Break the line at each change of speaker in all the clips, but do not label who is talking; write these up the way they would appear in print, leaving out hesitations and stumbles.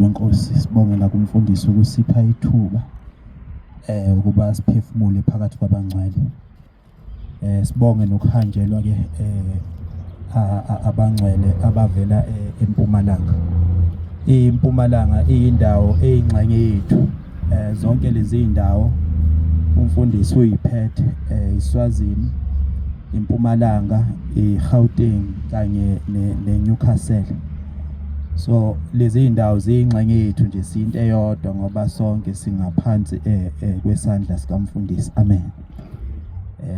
Wenkosi, sibonge la kumfundisi ukusipha ithuba ukuba siphefumule phakathi kwabangcwele. Sibonge nokuhanjelwa ke abangcwele abavela eMpumalanga. IMpumalanga iyindawo eyingxenye yethu. Zonke lezi zindawo umfundisi uyiphethe, iSwazini, iMpumalanga, iGauteng kanye neNewcastle. So lezi zindawo ziyingxenye yethu nje, siyinto eyodwa ngoba sonke singaphansi kwesandla sikamfundisi. Amen.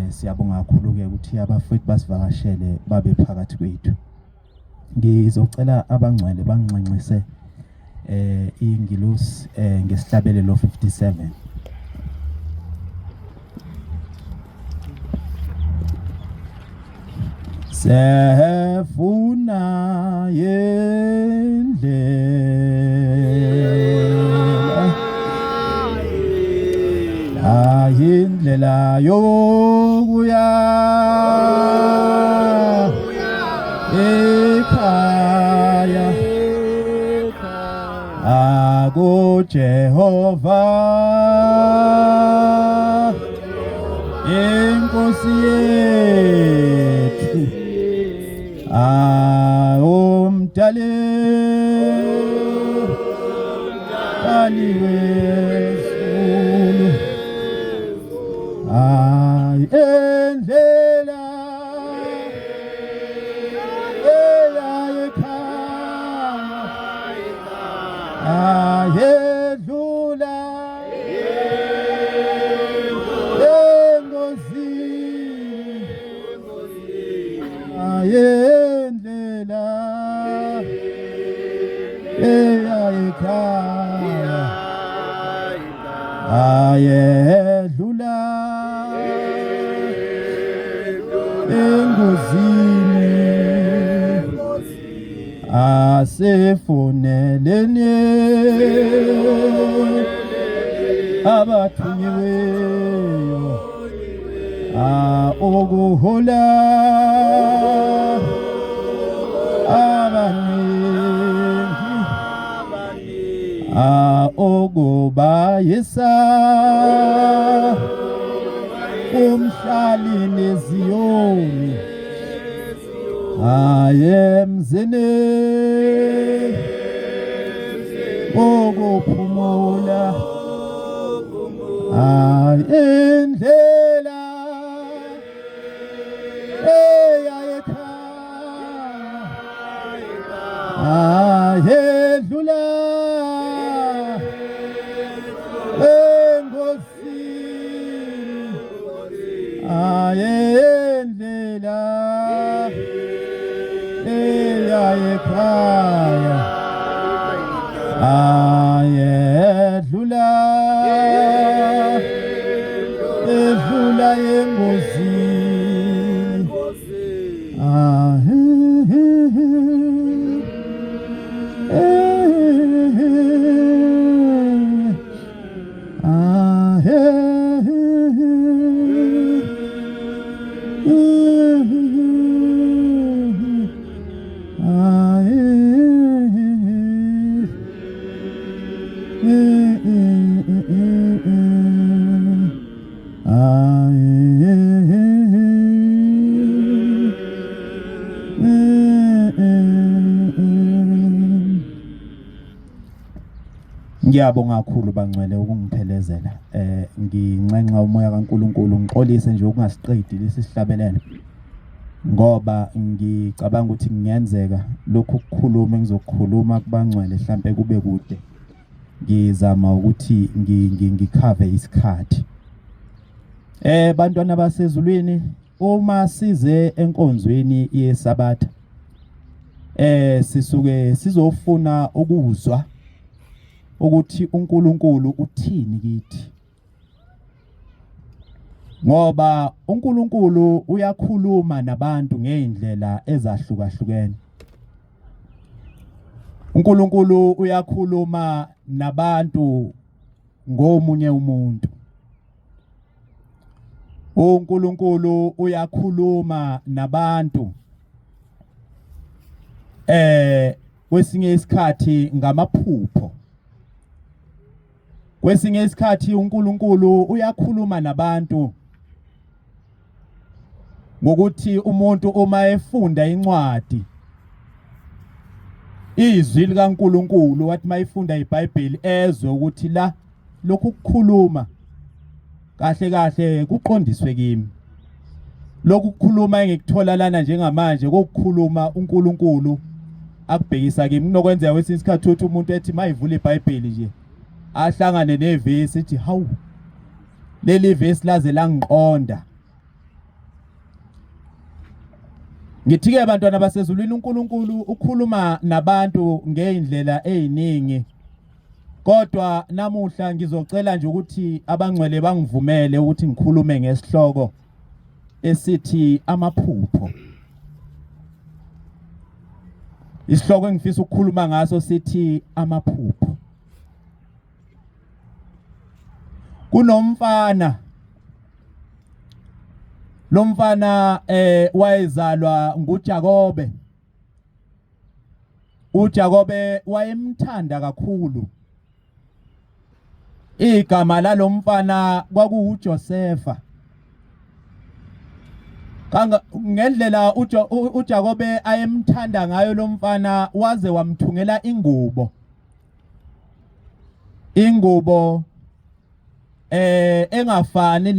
Siyabonga kakhulu ke ukuthi abafowethu basivakashele babe phakathi kwethu. Ngizocela abangcwele banginxenxise ingilosi ngesihlabelelo 57. Sefuna yendlela ayindlela yokuya ekhaya akuJehova inkosi yethu awumdali dali wezulu ay endlela eyayikhaya ayedlula engozini ayendlela eyayikhaya ayedlula engozini asifuneleni abathunyiweyo ukuhola abaningi ukubayisa umhlali neziyoni ayemzini ukuphumula ayindlela eyayekhaya ayedlula engozini ayendlela eyayekhaya ayedlula edlula engozini ah. Ngiyabonga kakhulu bangcwele ukungiphelezela. Nginxenxa umoya kaNkuluNkulu ngixolise nje ukungasiqedi lesi sihlabelelo ngoba ngicabanga ukuthi kungenzeka lokhu kukhuluma engizokukhuluma kubangcwele mhlampe kube kude. Ngizama ukuthi ngikhave isikhathi. Bantwana basezulwini, uma size enkonzweni yeSabatha sisuke sizofuna ukuzwa ukuthi uNkulunkulu uthini kithi, ngoba uNkulunkulu uyakhuluma nabantu ngezindlela ezahlukahlukene. uNkulunkulu uyakhuluma nabantu ngomunye umuntu. uNkulunkulu uyakhuluma nabantu. Kwesinye isikhathi ngamaphupho. Kwesinye isikhathi uNkulunkulu uyakhuluma nabantu ngokuthi umuntu uma efunda incwadi izwi likaNkulunkulu wathi mayifunda iBhayibheli ezwe ukuthi la lokhu kukhuluma kahle kahle kuqondiswe kimi. Lokhu kukhuluma engikuthola lana njengamanje kokukhuluma uNkulunkulu akubhekisa kimi. Kunokwenzeka kwesinye isikhathi ukuthi umuntu ethi mayivula iBhayibheli nje ahlangane nevesi ethi hawu, leli vesi laze langiqonda. Ngithi-ke bantwana basezulwini, uNkulunkulu ukhuluma nabantu ngey'ndlela ey'ningi, kodwa namuhla ngizocela nje ukuthi abangcwele bangivumele ukuthi ngikhulume ngesihloko esithi amaphupho. Isihloko engifisa ukukhuluma ngaso sithi amaphupho. Kunomfana, lo mfana wayezalwa nguJakobe. uJakobe wayemthanda kakhulu. Igama lalomfana kwakuwuJosefa. Kanga ngendlela uJakobe ayemthanda ngayo lomfana, waze wamthungela ingubo. Ingubo engafani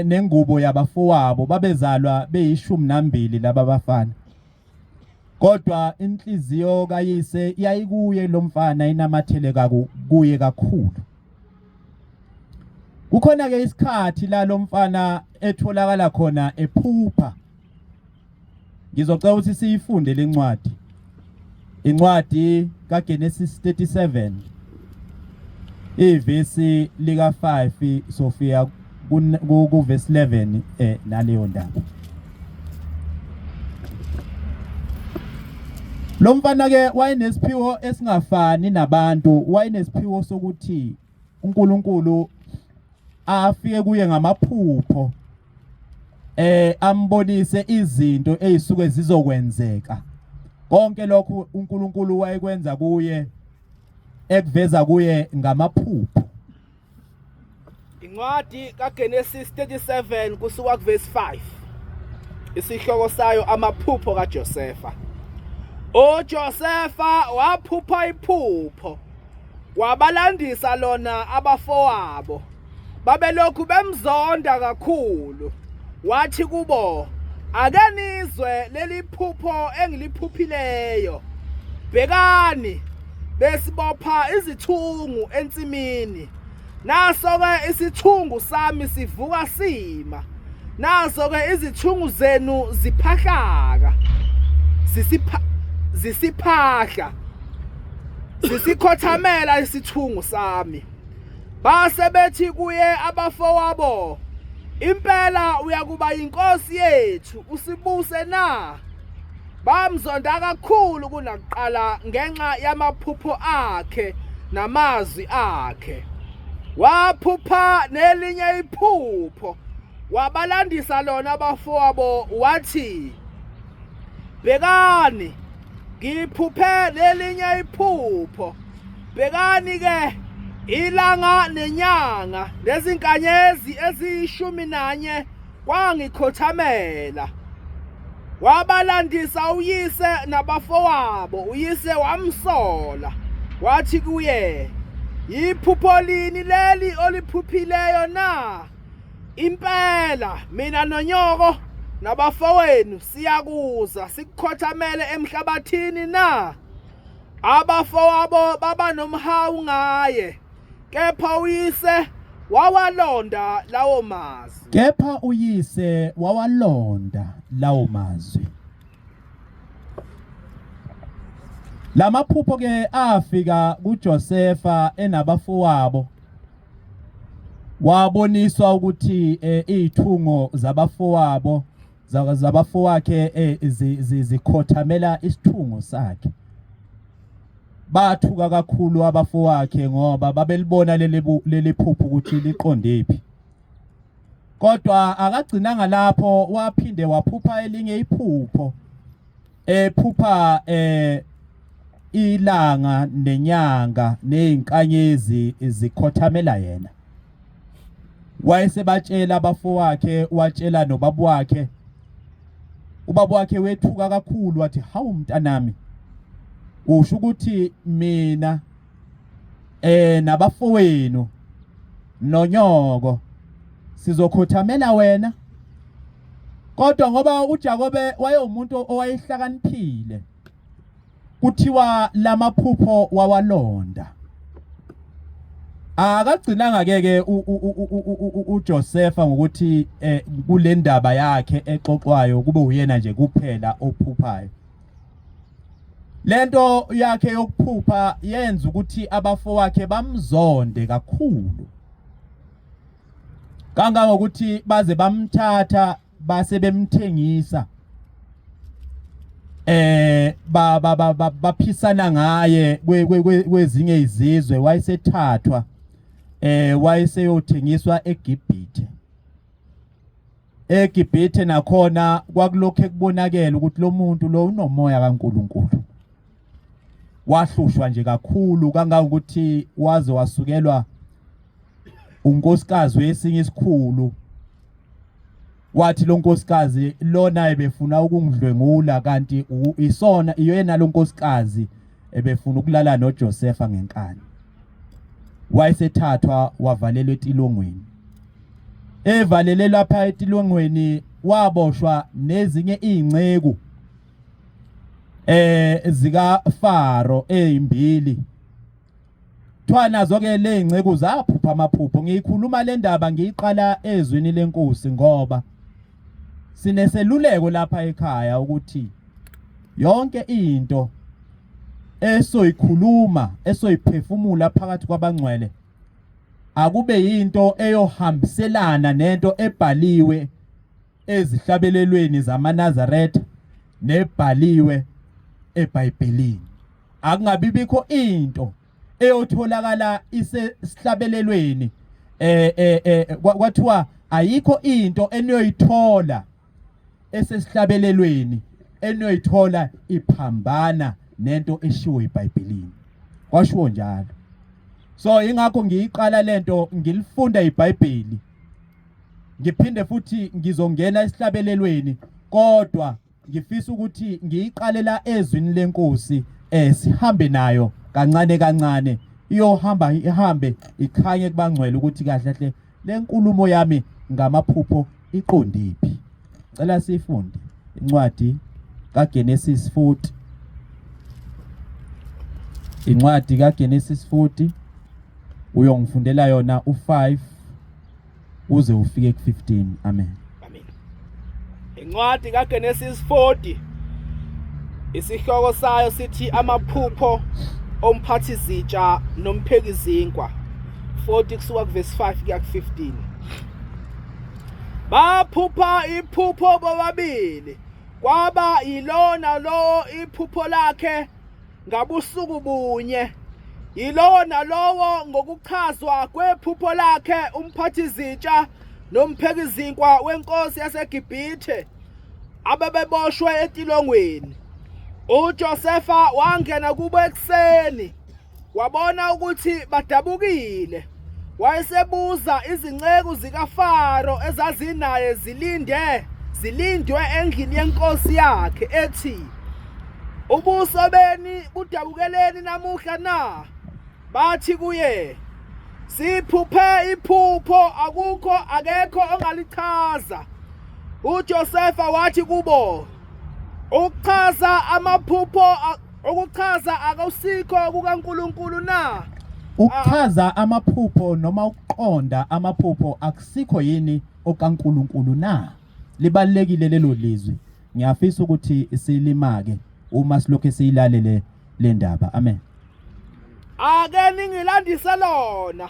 nengubo yabafowabo, babezalwa beyishumi nambili laba bafana. Kodwa inhliziyo kayise yayikuye lo mfana, inamathele kuye kakhulu. Kukhona ke isikhathi la lo mfana etholakala khona ephupha. Ngizocela ukuthi siyifunde lencwadi. Incwadi kaGenesis 37 ivesi lika 5 sofika ku verse 11 naleyo ndaba. Lo mfana ke wayenesiphiwo esingafani nabantu, wayenesiphiwo sokuthi uNkulunkulu afike kuye ngamaphupho ambonise izinto ezisuke zizokwenzeka. Konke lokhu uNkulunkulu wayekwenza kuye, ekuveza kuye ngamaphupho.
Incwadi kaGenesis 37 kusuka kuverse 5. Isihloko sayo amaphupho kaJosefa. UJosefa waphupha iphupho, wabalandisa lona abafowabo. Babelokhu bemzonda kakhulu. Wathi kubo, ake nizwe leli phupho engiliphuphileyo. Bhekani, besibopha izithungu ensimini. Naso-ke isithungu sami sivuka sima. Nazo-ke izithungu zenu ziphahlaka. Zisiphahla. Zisikhothamela isithungu sami. Base bethi kuye abafowabo, impela uyakuba yinkosi yethu, usibuse na? Bamzonda kakhulu kunakuqala ngenxa yamaphupho akhe namazwi akhe. Waphupha nelinye iphupho, wabalandisa lona abafowabo, wathi, bhekani, ngiphuphe lelinye iphupho. Bhekani ke, ilanga nenyanga nezinkanyezi eziyishumi nanye kwangikhothamela. Wabalandisa uyise nabafowabo, uyise wamsola wathi kuye, yiphupho lini leli oliphuphileyo na? Impela mina nonyoko nabafowenu siyakuza sikukhothamele emhlabathini na? Abafowabo baba nomhawu ngaye, kepha uyise wawalonda lawo mazwi.
Kepha uyise wawalonda lawo mazwi. Lamaphupho ke afika kuJosefa enabafowabo, waboniswa ukuthi izithungo zabafowabo zabafowakhe zikhothamela isithungo sakhe. Bathuka kakhulu abafowakhe ngoba babelibona leli phupho ukuthi liqondephi. Kodwa akagcinanga lapho, waphinde waphupha elinye iphupho, ephupha ilanga nenyanga nezinkanyezi zikhothamela yena. Wayesebatshela abafowakhe, watshela nobaba wakhe. Ubaba wakhe wethuka kakhulu wathi, hawu mntanami, usho ukuthi mina nabafowenu nonyoko sizokhothamela wena? Kodwa ngoba uJakobe wayewumuntu owayehlakaniphile, kuthiwa lamaphupho wawalonda. Akagcinanga ke ke uJosefa ngokuthi kule ndaba yakhe exoxwayo kube uyena nje kuphela ophuphayo. Lento yakhe yokuphupha yenza ukuthi abafowakhe bamzonde kakhulu, kangangokuthi baze bamthatha base bemthengisa, baphisana ngaye kwezinye izizwe. Wayesethathwa wayeseyothengiswa eGibhithe. EGibhithe nakhona kwakulokhu ekubonakela ukuthi lo muntu lo unomoya kaNkuluNkulu. Wahlushwa nje kakhulu kangangokuthi waze wasukelwa unkosikazi wesinye isikhulu. Wathi lo nkosikazi lona ebefuna ukungidlwengula, kanti isona iyena lo nkosikazi ebefuna ukulala noJosefa ngenkani. Wayesethathwa wavalelwa etilongweni. Evalele lapha etilongweni waboshwa nezinye izinceku zika Faro ezimbili. Kuthiwa nazo ke ley'nceku zaphupha amaphupho. Ngiyikhuluma le ndaba ngiyiqala ezwini lenkosi ngoba sineseluleko lapha ekhaya ukuthi yonke into esoyikhuluma, esoyiphefumula phakathi kwabangcwele, akube yinto eyohambiselana nento ebhaliwe ezihlabelelweni zamaNazaretha nebhaliwe eBhayibhelini. Akungabi bikho into eyotholakala isesihlabelelweni, kwathiwa ayikho into eniyoyithola esesihlabelelweni eniyoyithola iphambana nento eshiwo eBhayibhelini. Kwashiwo njalo. So ingakho ngiyiqala lento, ngilifunda iBhayibheli, ngiphinde futhi ngizongena esihlabelelweni, kodwa ngifisa ukuthi ngiyiqalela ezwini lenkosi, sihambe nayo kancane kancane, iyohamba ihambe ikhanye kubangcwele ukuthi kahle kahle lenkulumo yami ngamaphupho iqondiphi. Cela sifunde incwadi kaGenesis 40, incwadi kaGenesis 40, uyongifundela yona u5 uze ufike ku15. Amen.
Amen. Incwadi kaGenesis 40, isihloko sayo sithi amaphupho omphathi zitsha nompheki zinkwa. 40 kusuka kuverse 5 kuya ku15. Baphupha iphupho bobabili, kwaba yilona lowo iphupho lakhe ngabusuku bunye, yilowo nalowo ngokuchazwa kwephupho lakhe, umphathizitsha nomphekizinkwa wenkosi yaseGibhithe abebeboshwe etilongweni. UJosefa wangena kubo ekuseni, wabona ukuthi badabukile. Wayesebuza izinceku zikaFaro ezazinaye zilinde zilindwe endlini yenkosi yakhe, ethi, ubuso beni budabukeleni namuhla na? Bathi kuye, siphuphe iphupho, akukho akekho ongalichaza. uJosefa wathi kubo, ukuchaza amaphupho, ukuchaza akusikho kukaNkuluNkulu na?
Ukuchaza amaphupho noma ukuqonda amaphupho akusikho yini okaNkuluNkulu na? Libalulekile lelo lizwi. Ngiyafisa ukuthi silimake uma silokhu siyilalele le ndaba. Amen.
Ake ningilandise lona.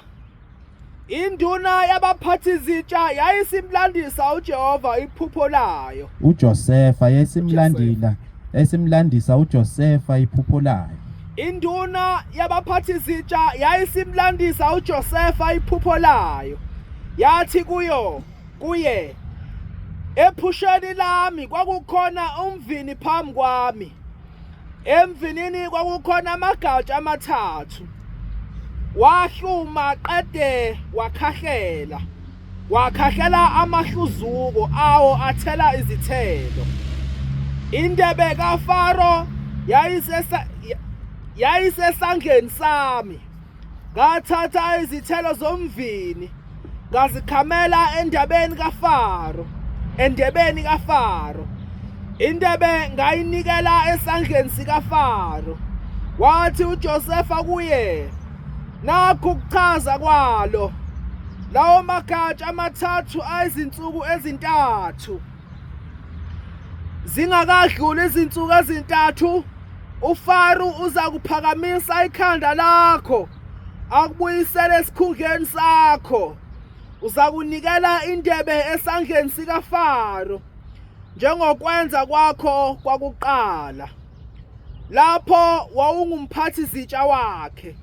Induna yabaphathi zitsha yayisimlandisa uJehova iphupho layo.
UJosefa yayisimlandila, yayisimlandisa uJosefa iphupho layo.
Induna yabaphathi zitsha yayisimlandisa uJosefa iphupho layo. Yathi kuyo, kuye, ephusheni lami kwakukhona umvini phambi kwami. Emvinini kwakukhona amagatsha amathathu. Wahluma qede wakhahlela. Wakhahlela amahluzuko awo athela izithelo. Indebe kaFaro yayisesa yayisesandleni sami. Ngathatha izithelo zomvini ngazikhamela endabeni kaFaro, endebeni kaFaro. Indebe ngayinikela esandleni sikaFaro. Wathi uJosefa kuye, nakhu ukuchaza kwalo. Lawo magatsha amathathu ayizinsuku ezintathu. Zingakadluli izinsuku ezintathu uFaro uza kuphakamisa ikhanda lakho akubuyisele esikhundleni sakho. Uza kunikela indebe esandleni sikaFaro njengokwenza kwakho kwakuqala. Lapho wawungumphathi zitsha wakhe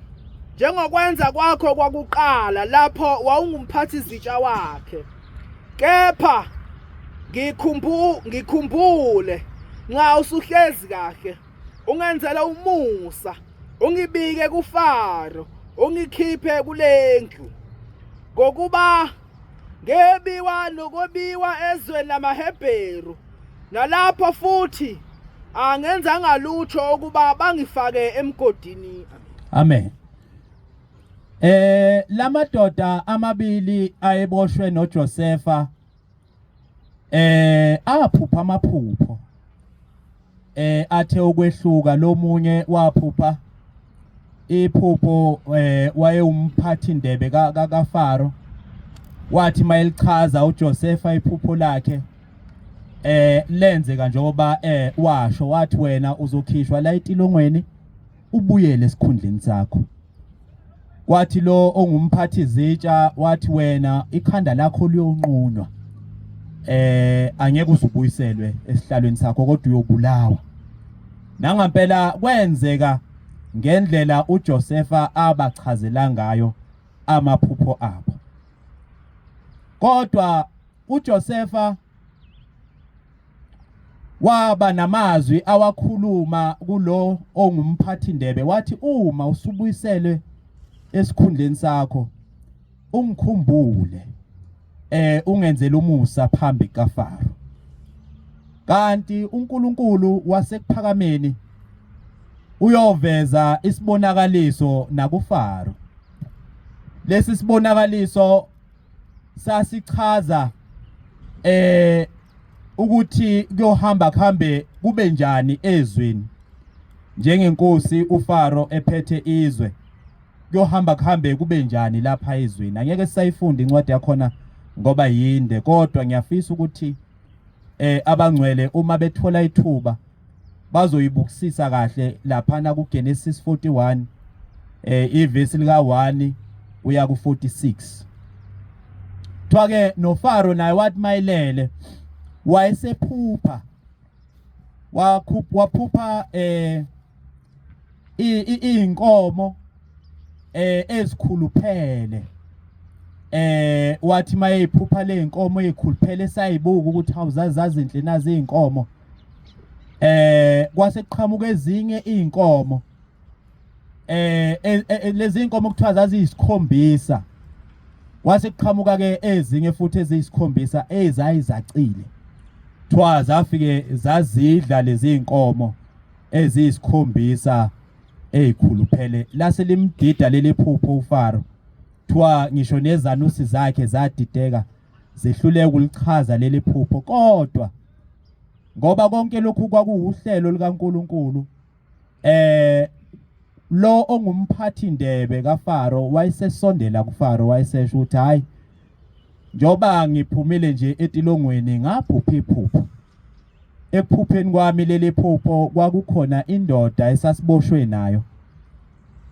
njengokwenza kwakho kwakuqala lapho wawungumphathi zitsha wakhe. Kepha ngikhumbu ngikhumbule nxa usuhlezi kahle ungenzele umusa ungibike kuFaro ungikhiphe kulendlu ngokuba ngebiwa nokubiwa ezweni lamaHebheru nalapho futhi angenzanga lutho ukuba bangifake emgodini.
Amen. Lamadoda amabili ayeboshwe noJosefa aphupha amaphupho athe ukwehluka lomunye waphupha iphupho wayewumphathi ndebe kaFaro wathi mayelichaza uJosefa iphupho lakhe lenzeka njengoba washo wathi wena uzokhishwa la etilongweni ubuyele esikhundleni sakho. Kwathi lo ongumphathi zitsha wathi wena ikhanda lakho liyonqunywa. Angeke uzubuyiselwe esihlalweni sakho kodwa uyobulawa. Nangampela kwenzeka ngendlela uJosefa abachazela ngayo amaphupho abo. Kodwa uJosefa waba namazwi awakhuluma kulo ongumphathindebe wathi uma usubuyiselwe esikhundleni sakho ungikhumbule ungenzele umusa phambi kaFaro. Kanti uNkulunkulu wasekuphakameni uyoveza isibonakaliso nakuFaro. Lesi sibonakaliso sasichaza ukuthi kuyohamba kuhambe kube njani ezweni njengenkosi uFaro ephethe izwe kuyohamba kuhambe kube njani lapha ezweni. Angeke sisayifunda incwadi yakhona ngoba yinde, kodwa ngiyafisa ukuthi abangcwele uma bethola ithuba bazoyibukisisa kahle laphana kuGenesis 41 ivesi lika 1 uya ku 46. Kuthiwa ke noFaro naye wathi mayilele wayesephupha waphupha izinkomo ezikhuluphele wathi mayeyiphupha le nkomo ezikhuluphele sayibuka ukuthi hawu zazinhle nazi izinkomo kwase kuqhamuka ezinye izinkomo lezi inkomo kuthiwa zaziyisikhombisa kwase kuqhamuka ke ezinye futhi eziyisikhombisa ezayizacile kuthiwa zafike zazidla lezi inkomo eziyisikhombisa ezikhuluphele. Lase limdida leli phupho uFaro, kuthiwa ngisho nezanusi zakhe zadideka zehluleka ukulichaza leli phupho, kodwa ngoba konke lokhu kwakuwuhlelo likaNkuluNkulu lo ongumphathi ndebe kaFaro wayesesondela kuFaro wayesesho ukuthi hayi njoba ngiphumile nje etilongweni ngaphupha iphupho ekuphupheni kwami leli phupho kwakukhona indoda esasiboshwe nayo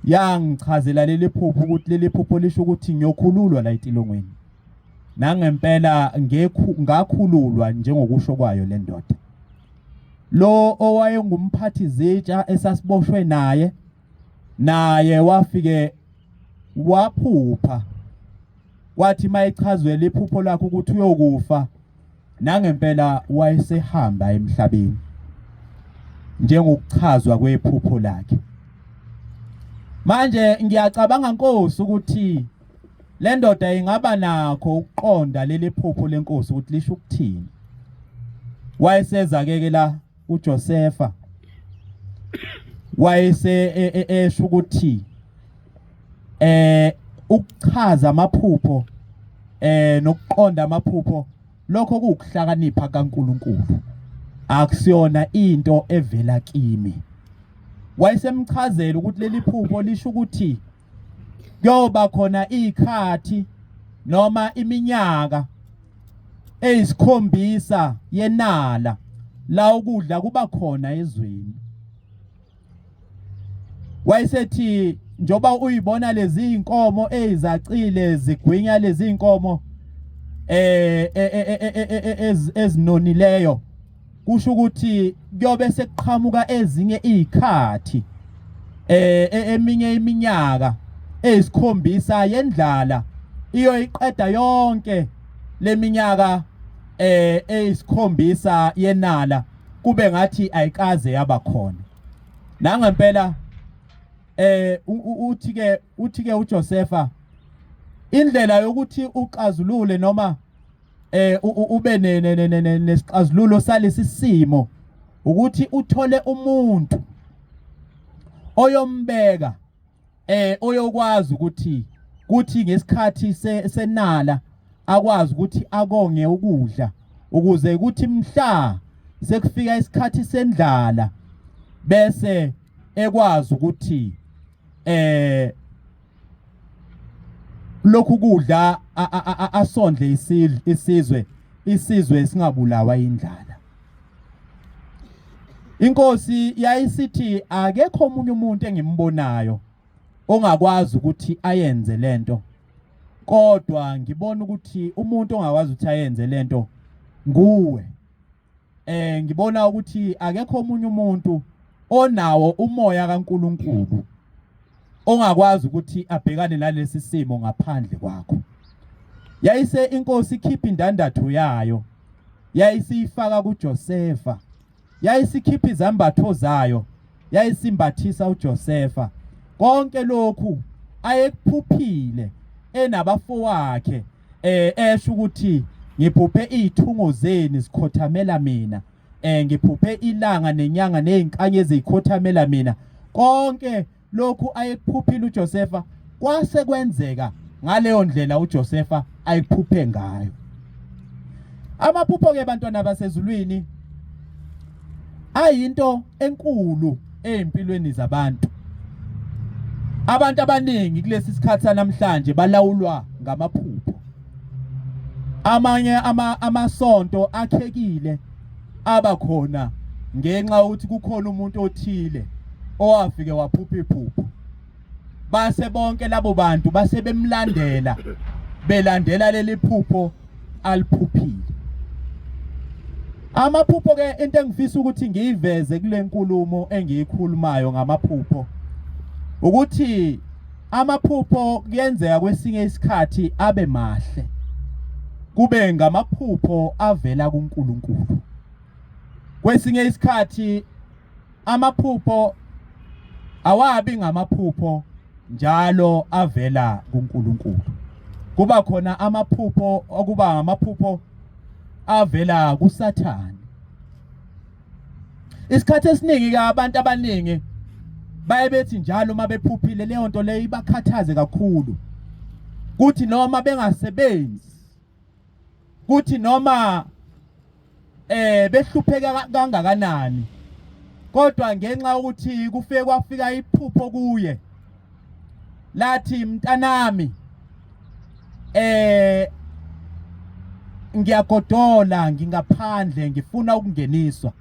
yangichazela leli phupho ukuthi leli phupho lisho ukuthi ngiyokhululwa la etilongweni. Nangempela ngakhululwa njengokusho kwayo le ndoda. Lo owayengumphathi zitsha esasiboshwe naye naye wafike waphupha wathi mayichazwela iphupho lakhe ukuthi uyokufa nangempela wayesehamba emhlabeni. Njengokuchazwa kwephupho lakhe. Manje ngiyacabanga Nkosi ukuthi le ndoda ingaba nakho ukuqonda leli phupho lenkosi ukuthi lisho ukuthini. Wayeseza ke ke la uJosefa wayese e, e, esho ukuthi ukuchaza amaphupho nokuqonda amaphupho lokho kuwukuhlakanipha kaNkuluNkulu, akusiyona into evela kimi. Wayesemchazela ukuthi leli phupho lisho ukuthi kuyoba khona izikhathi noma iminyaka eyisikhombisa yenala la ukudla kuba khona ezweni. Wayesethi njoba uyibona lezi inkomo ezizacile zigwinya lezi inkomo ezinonileyo, kusho ukuthi kuyobe sekuqhamuka ezinye izikhathi eminye iminyaka eyisikhombisa yendlala iyoyiqeda yonke leminyaka eyisikhombisa yenala, kube ngathi ayikaze yaba khona. Nangempela uthi ke uJosepha indlela yokuthi uxazulule noma ube nesixazululo salesi simo ukuthi uthole umuntu oyombeka oyokwazi ukuthi kuthi ngesikhathi senala akwazi ukuthi akonge ukudla, ukuze kuthi mhla sekufika isikhathi sendlala bese ekwazi ukuthi lokhu kudla asondle isizwe, isizwe singabulawa indlala. Inkosi yayisithi akekho omunye umuntu engimbonayo ongakwazi ukuthi ayenze lento, kodwa ngibona ukuthi umuntu ongakwazi ukuthi ayenze lento nguwe. Ngibona ukuthi akekho omunye umuntu onawo umoya kaNkuluNkulu ongakwazi ukuthi abhekane nalesi simo ngaphandle kwakho. Yayise inkosi ikhipha indandatho yayo, yayisiyifaka kuJosefa, yayisikhipha izambatho zayo, yayisimbathisa uJosefa. Konke lokhu ayekuphuphile enabafowakhe, esho ukuthi ngiphuphe izithungo zenu zikhothamela mina, ngiphuphe ilanga nenyanga nezinkanyezi zikhothamela mina. Konke lokhu ayekuphuphile uJosefa kwase kwenzeka ngaleyo ndlela uJosefa ayiphuphe ngayo. Amaphupho ke bantwana basezulwini ayinto enkulu ezimpilweni zabantu. Abantu abaningi kulesi sikhathi sanamhlanje balawulwa ngamaphupho. Amanye amasonto akhekile abakhona ngenxa yokuthi kukhona umuntu othile owafike waphupha iphupho, base bonke labo bantu base bemlandela, belandela leli phupho aliphuphile. Amaphupho ke, into engifisa ukuthi ngiyiveze kule nkulumo engiyikhulumayo ngamaphupho ukuthi amaphupho kuyenzeka kwesinye isikhathi abe mahle, kube ngamaphupho avela kuNkulunkulu. Kwesinye isikhathi amaphupho awabi ngamaphupho njalo avela kuNkulunkulu. Kuba khona amaphupho okuba ngamaphupho avela kuSathane. Isikhathi esiningi ke abantu abaningi baye bethi njalo uma bephuphile leyo nto leyo ibakhathaze kakhulu, kuthi noma bengasebenzi, kuthi noma behlupheka kangakanani, kodwa ngenxa yokuthi kufike kwafika iphupho kuye lathi mntanami ngiyagodola, ngingaphandle, ngifuna ukungeniswa,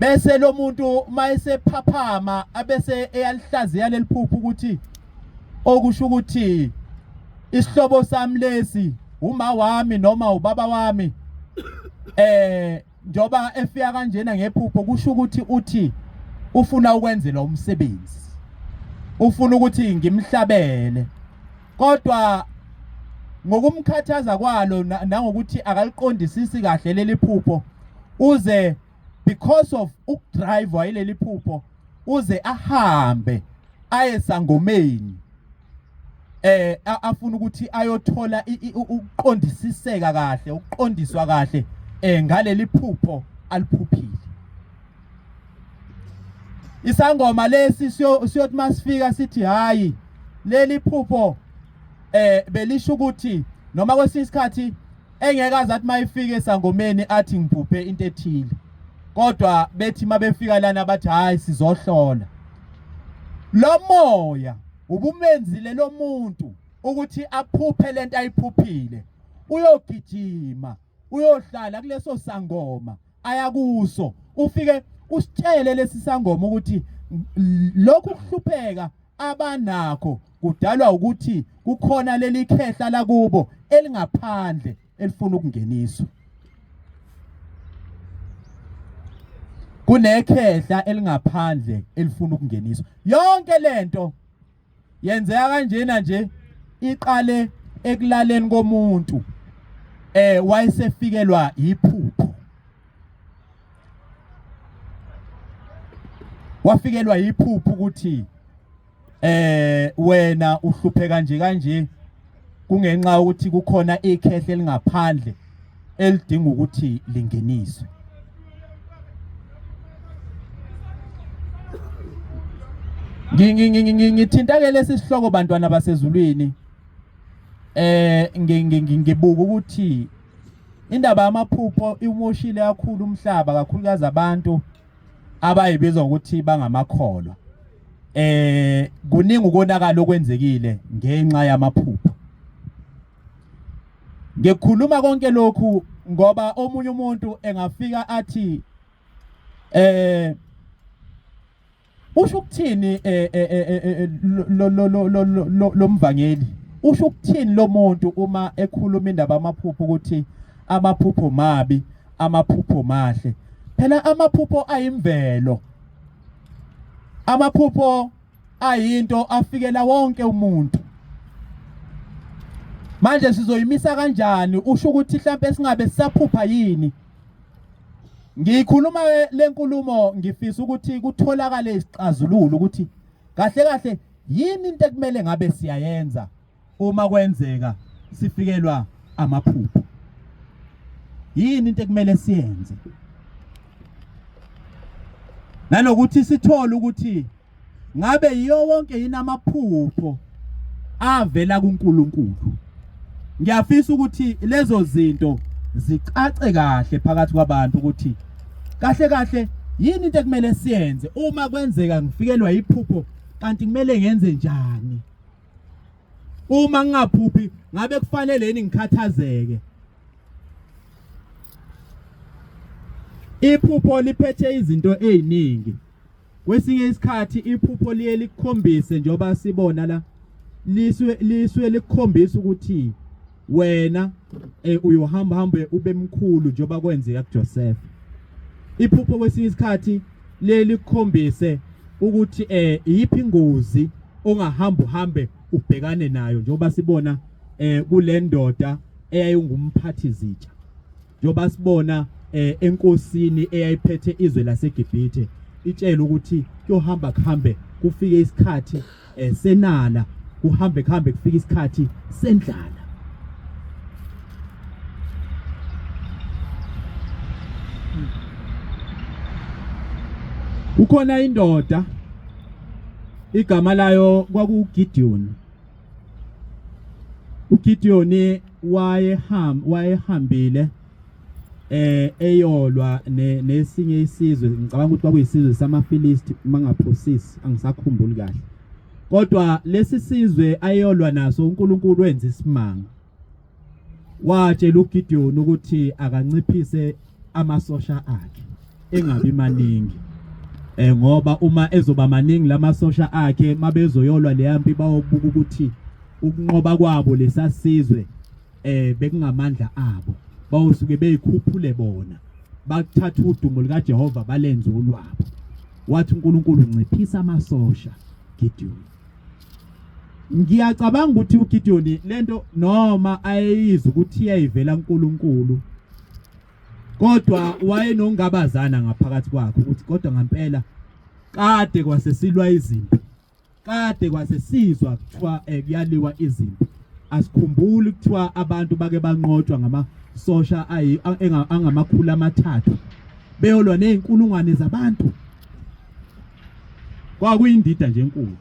bese lo muntu mayesephaphama abese eyalihlaziya leliphupho ukuthi okusho ukuthi isihlobo sami lesi, uma wami noma ubaba wami, njoba efika kanjena ngephupho, kusho ukuthi uthi ufuna ukwenzela umsebenzi, ufuna ukuthi ngimhlabele. Kodwa ngokumkhathaza kwalo nangokuthi akaliqondisisi kahle leli phupho, uze Because of ukudrive yileli phupho, uze ahambe aye sangomeni, afuna ukuthi ayothola ukuqondisiseka kahle, ukuqondiswa kahle ngaleli phupho aliphuphile. Isangoma lesi siyothi masifika sithi, hayi, leli phupho belisho ukuthi, noma kwesinye isikhathi engeke aze athi mayifike esangomeni athi ngiphuphe into ethile, kodwa bethi mabefika lana bathi, hayi, sizohlola lo moya ubumenzile lo muntu ukuthi aphuphe lento ayiphuphile. Uyogijima uyohlala kuleso sangoma ayakuso, ufike usitshele lesi sangoma ukuthi lokhu kuhlupheka abanakho kudalwa ukuthi kukhona leli khehla lakubo elingaphandle elifuna ukungeniswa. Kunekhehla elingaphandle elifuna ukungeniswa. Yonke lento yenzeka kanjena nje, iqale ekulaleni komuntu, wayesefikelwa iphupho, wafikelwa iphupho ukuthi wena uhlupheka nje kanje kungenxa ukuthi kukhona ikhehle elingaphandle elidinga ukuthi lingeniswe. Ngithinta ke lesi sihloko, bantwana basezulwini, ngibuka ukuthi indaba yamaphupho imoshile kakhulu umhlaba, kakhulukazi abantu abayibizwa ukuthi bangamakholwa. Kuningi ukonakala okwenzekile ngenxa yamaphupho. Ngikhuluma konke lokhu ngoba omunye umuntu engafika athi, usho ukuthini lo lo lo lo lo mvangeli, usho ukuthini lo muntu uma ekhuluma indaba amaphupho, ukuthi amaphupho mabi, amaphupho mahle? Phela amaphupho ayimvelo, amaphupho ayinto afikela wonke umuntu. Manje sizoyimisa kanjani? Usho ukuthi mhlambe singabe sisaphupha yini? Ngikhuluma lenkulumo ngifisa ukuthi kutholakale isixazululo ukuthi kahle kahle yini into ekumele ngabe siyayenza uma kwenzeka sifikelwa amaphupho, yini into ekumele siyenze, nanokuthi sithole ukuthi ngabe yiyo wonke yini amaphupho avela kuNkulunkulu. Ngiyafisa ukuthi lezo zinto zicace kahle phakathi kwabantu ukuthi kahle kahle yini into ekumele siyenze uma kwenzeka ngifikelwa iphupho, kanti kumele ngenze njani uma ngingaphuphi, ngabe kufanele yini ngikhathazeke? Iphupho liphethe izinto eziningi. Kwesinye isikhathi iphupho liye likukhombise, njengoba sibona la, liswe likukhombisa ukuthi wena uyohamba hambe ube mkhulu, njengoba kwenzeka kuJoseph. Iphupho kwesinye isikhathi liye likukhombise ukuthi iyiphi ingozi ongahamba uhambe ubhekane nayo, njengoba sibona kule ndoda eyayingumphathi zitsha, njengoba sibona enkosini eyayiphethe izwe laseGibhithe itshela ukuthi kuyohamba kuhambe kufike isikhathi senala, kuhambe kuhambe kufike isikhathi sendlala. Kukhona indoda, igama layo kwakuGideon. uGideon wayehambile eyolwa nesinye isizwe, ngicabanga ukuthi kwakuyisizwe samaFilisti mangaphosisi, angisakhumbuli kahle, kodwa lesi sizwe ayolwa naso uNkulunkulu wenza isimanga, watshela uGideon ukuthi akanciphise amasosha akhe engabi maningi, ngoba uma ezoba maningi lamasosha akhe, mabezoyolwa leya mpi, bayobuka ukuthi ukunqoba kwabo lesasizwe bekungamandla abo, bawusuke beyikhuphule bona, bakuthatha udumo likaJehova balenze olwabo. Wathi uNkulunkulu, nciphisa amasosha, Gideon. Ngiyacabanga ukuthi uGideon lento noma ayeyizwa ukuthi iyayivela kuNkulunkulu. Kodwa wayenongabazana ngaphakathi kwakhe ukuthi kodwa ngampela kade kwasesilwa izimpi, kade kwasesizwa kuthiwa kuyaliwa izimpi. Asikhumbuli kuthiwa abantu bake banqotshwa ngamasosha angama-300 beyolwa nezinkulungwane zabantu. Kwakuyindida nje enkulu.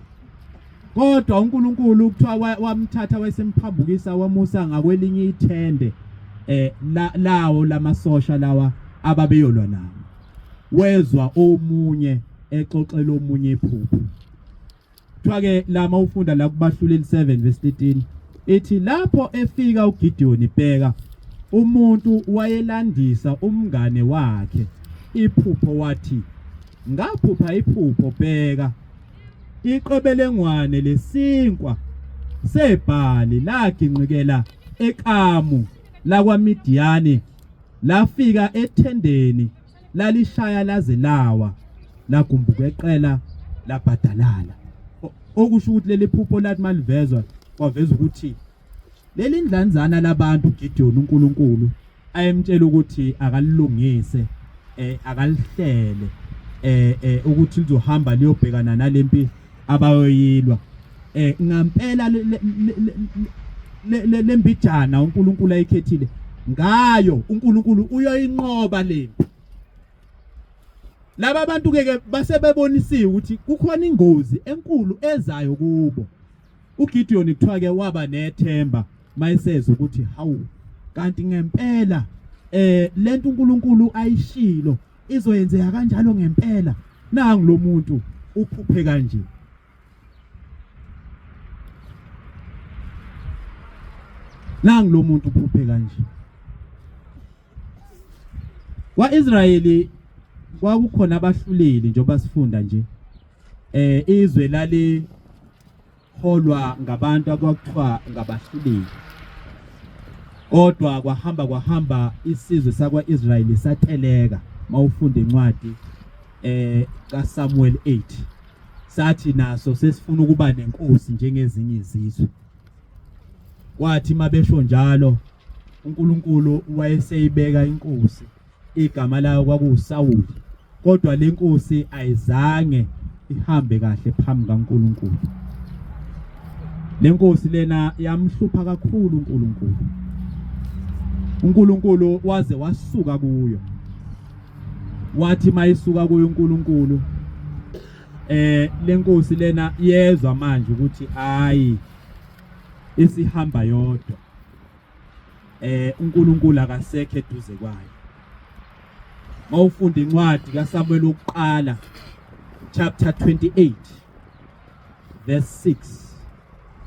Kodwa uNkulunkulu kuthiwa wamthatha wayesemphambukisa wamusa ngakwelinye ithende lawo lamasosha lawa ababeyolwa nawo. Wezwa omunye exoxela omunye iphupho. Kuthiwa ke lama ufunda la kubahluleli 7 verse 13 ithi lapho efika uGideon bheka umuntu wayelandisa umngane wakhe iphupho wathi ngaphupha iphupho bheka iqebelengwane lesinkwa sebhali laginqikela ekamu lakwaMidiyani lafika ethendeni lalishaya laze lawa lagumbuka eqela labhadalala. Okusho ukuthi leli phupho lathi malivezwa kwaveza ukuthi leli ndlanzana labantu uGideon uNkulunkulu ayemtshela ukuthi akalilungise akalihlele ukuthi lizohamba liyobhekana nalempi abayoyilwa. Ngampela lembijana uNkulunkulu ayikhethile ngayo uNkulunkulu uyoyinqoba lempi. Laba bantu ke basebebonisiwe ukuthi kukhona ingozi enkulu ezayo kubo. uGideon kuthiwa ke waba nethemba mayesezwa ukuthi hawu kanti ngempela lento uNkulunkulu ayishilo izoyenzeka kanjalo ngempela. Nangu lo muntu uphuphe kanje. Nangu lo muntu uphuphe kanje. Kwa-Israyeli kwakukhona abahluleli njengoba sifunda nje. Izwe lali holwa ngabantu akwakuthiwa ngabahluleli. Kodwa kwahamba kwahamba isizwe sakwa-Israyeli sateleka. Mawufunda incwadi kaSamuel 8 sathi naso sesifuna ukuba nenkosi njengezinye izizwe. Kwathi mabesho njalo uNkulunkulu wayeseyibeka inkosi, igama layo kwakuwuSawuli, kodwa lenkosi ayizange ihambe kahle phambi kaNkulunkulu. Lenkosi lena yamhlupha kakhulu uNkulunkulu. uNkulunkulu waze wasuka kuyo. Wathi mayisuka kuyo uNkulunkulu lenkosi lena yezwa manje ukuthi hayi isihamba yodwa. uNkulunkulu akasekho eduze kwayo. Mawufunda incwadi kaSamuel wokuqala chapter 28 verse 6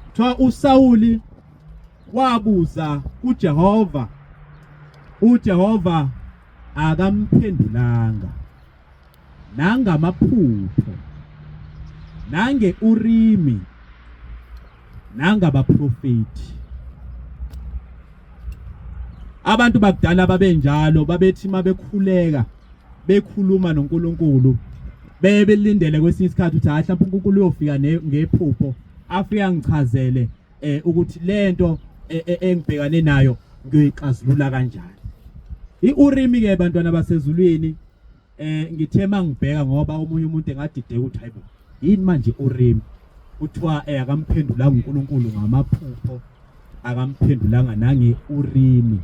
kuthiwa uSawuli wabuza kuJehova, uJehova akamphendulanga nangamaphupho nange-Urimi nangabaprofeti. Abantu bakudala babenjalo, babethi mabekhuleka bekhuluma noNkulunkulu bebelindele kwesinye isikhathi ukuthi hayi mhlawumbe uNkulunkulu uyofika ngephupho afike angichazele ukuthi lento engibhekane nayo ngiyoyixazulula kanjani. I-Urimi ke bantwana basezulwini ngithe mangibheka ngoba omunye umuntu engadideka ukuthi hayibo yini manje Urimi, kuthiwa akamphendulanga uNkulunkulu ngamaphupho, akamphendulanga nange-Urimi,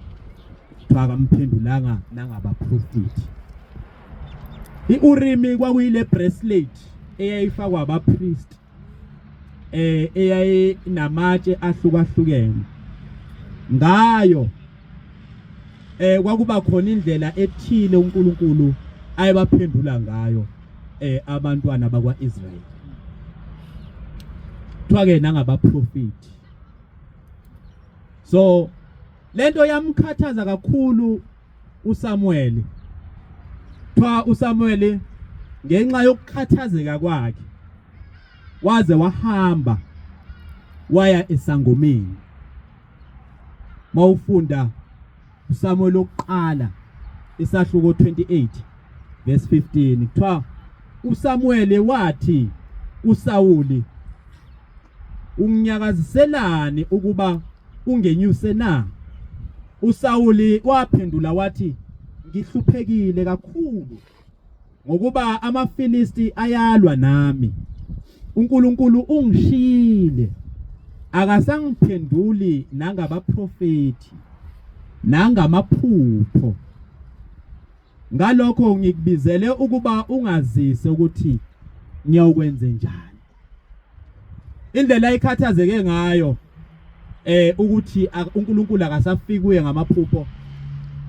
kuthiwa akamphendulanga nangabaprofeti. I-Urimi kwakuyile bracelet eyayifakwa abapriest eyayinamatshe ahlukahlukene. Ngayo kwakuba khona indlela ethile uNkulunkulu ayebaphendula ngayo abantwana bakwaIsrayeli. Kuthiwa ke nangabaprofeti. So lento yamkhathaza kakhulu uSamuel. Kuthiwa uSamuel ngenxa yokukhathazeka kwakhe waze wahamba waya esangomeni. Mawufunda uSamuel oqala isahluko 28 verse 15 kuthiwa uSamuel wathi kuSawuli, unginyakaziselani ukuba ungenyuse na? uSawuli waphendula wathi, ngihluphekile kakhulu ngokuba amaFilisti ayalwa nami. uNkulunkulu ungishiyile, akasangiphenduli nangabaprofethi nangamaphupho. Ngalokho ngikubizele ukuba ungazise ukuthi ngiyokwenze njani. Indlela ayikhathazeke ngayo ukuthi uNkulunkulu akasafiki kuye ngamaphupho,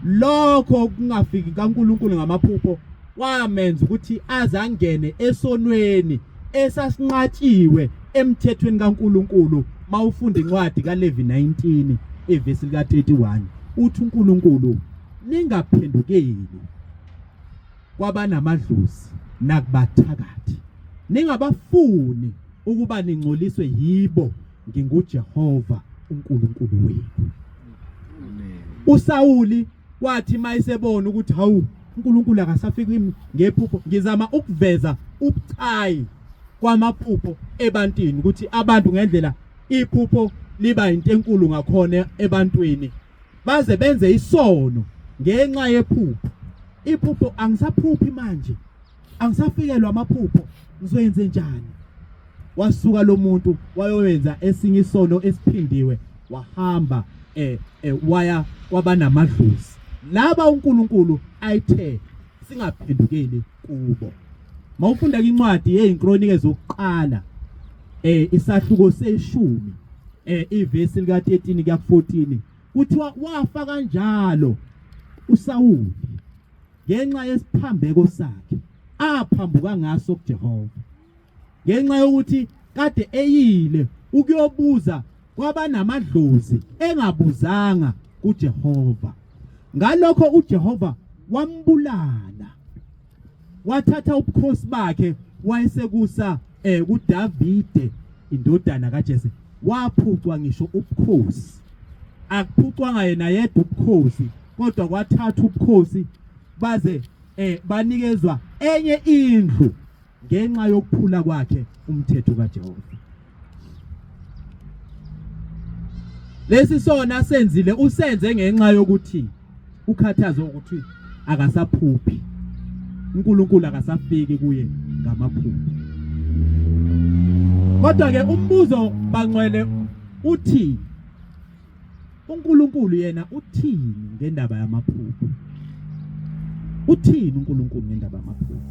lokho kungafiki kaNkulunkulu ngamaphupho kwamenza ukuthi azangene esonweni esasinqatshiwe emthethweni kaNkulunkulu. Mawufunda incwadi kaLevi 19 ivesi lika 31 uthi uNkulunkulu, ningaphendukeli kwabanamadlozi nakubathakathi, ningabafuni ukuba ningcoliswe yibo, nginguJehova uNkulunkulu wenu. USawuli kwathi mayesebona ukuthi hawu, uNkulunkulu akasafiki kimi ngephupho, ngizama ukuveza ubucayi kwamaphupho ebantwini, ukuthi abantu ngendlela iphupho liba into enkulu ngakhona ebantwini, baze benze isono ngenxa yephupho. Iphupho angisaphuphi manje, angisafikelwa amaphupho, ngizoyenze njani? Wasuka lo muntu wayowenza esinye isono esiphindiwe, wahamba waya kwabanamadlozi laba uNkulunkulu ayithe singaphendukeli kubo. Mawufunda incwadi yezinkronike zokuqala isahluko seshumi ivesi lika 13 kuya 14, kuthiwa wafa kanjalo uSawuli ngenxa yesiphambeko sakhe aphambuka ngaso kuJehova, ngenxa yokuthi kade eyile ukuyobuza kwabanamadlozi engabuzanga kuJehova. Ngalokho uJehova wambulala, wathatha ubukhosi bakhe wayesekusa kuDavide indodana kaJese. Waphucwa ngisho ubukhosi, akuphucwanga yena yedwa ubukhosi, kodwa kwathatha ubukhosi baze banikezwa enye indlu ngenxa yokuphula kwakhe umthetho kaJehova. Lesi sona senzile usenze ngenxa yokuthi ukhathazwe ukuthi akasaphuphi, uNkulunkulu akasafiki kuye ngamaphupho. Kodwa ke umbuzo bangcwele uthi, uNkulunkulu yena uthini ngendaba yamaphupho? Uthini uNkulunkulu ngendaba yamaphupho?